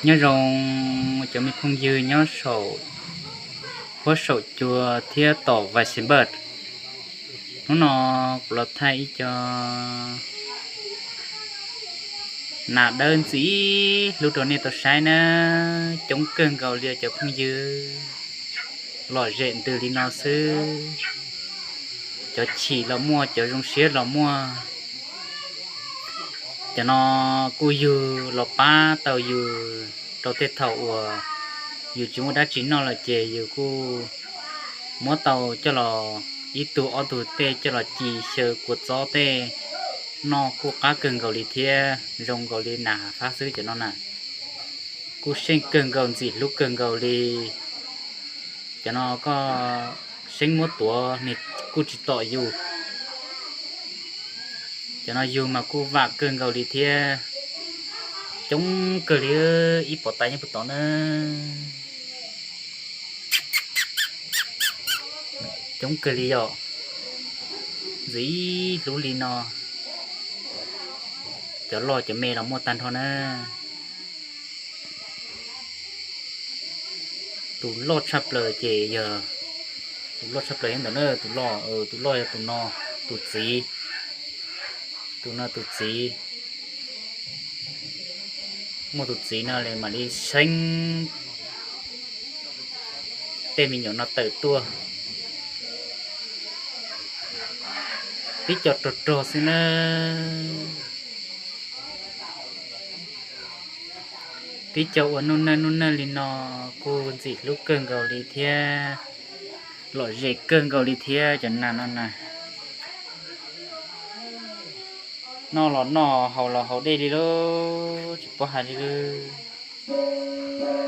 Nyob zoo cov me phooj ywg nyob saum huab saum cua thiab tom Vice Bird. Hnub no kuv los thaij ib co nas dawb ntxim hlub rau nej tau saib na. Coob kawg nkaus li cov phooj ywg, lom zem ntws li no xwb. Cov chim los muaj, cov zoo siab los muaj. Cov no kuj yug los pab tau yus rau tej thaum uas yus tsis muaj dab tsi noj lawm ces yus kuj muab tau coj los ib tug ob tug tej coj los ci xyaw kua txob tej noj kuj qab kawg nkaus li thiab zoo nkaus li nas fab xwb cov no na. Kuj seej kawg nkaus ntxim hlub kawg nkaus li. Cov no koj seeb muab tuav nws kuj tsis tom yus. Cov no yug mas kuj vam kawg nkaus li thiab. Coob kawg li, ib pov tais nyob puag tod na. Coob kawg li yom, ntxim hlub li no. Cov loj cov me los muaj tag nrho na. Tus loj tshaj plaws ces yog, tus loj tshaj plaws yog ntawm na, tus loj, tus loj yog tus no, tus txiv, tus no tus txiv. Muaj tus txiv no li mam li seeb tej me nyuam no tawm tuaj. Tib co rog rog xwb na. Tib co ua nuj neej nuj neej li no kuj ntxim hlub kawg nkaus li thiab, lom zem kawg nkaus li thiab cov nas no na. Noj los noj, haus los haus dej li lauj, tsis paub hais li lauj.